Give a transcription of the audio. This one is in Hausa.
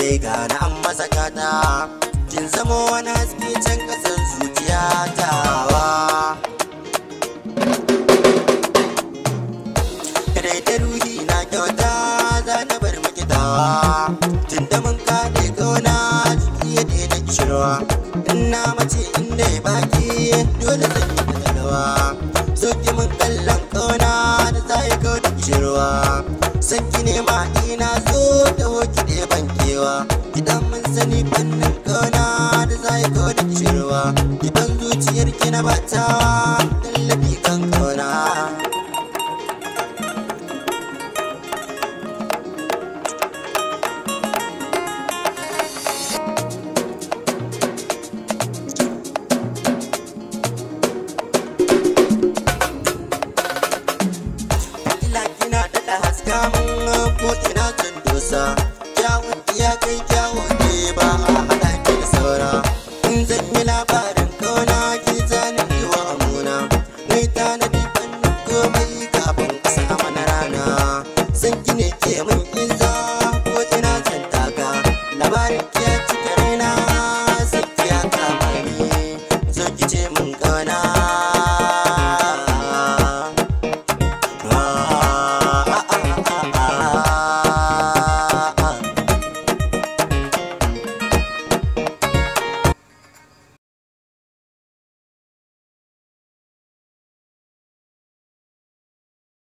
Dai gana an masa gata, kin zamo wani haske can kasan zuciya tawa. Rai da ruhi na kyauta za na bar miki tawa, tunda mun kaɗe kauna jiki ya daina kishirwa. Ina mace inda ya baki dole zan yi tattalawa. So ki mun kallon kauna da za ya kau da kishirwa. San ki nema ina so ta hoki ɗaya bankewa. Idan mun sani fannin kauna da za ya kau da kishirwa. Idan zuciyar ki na batawa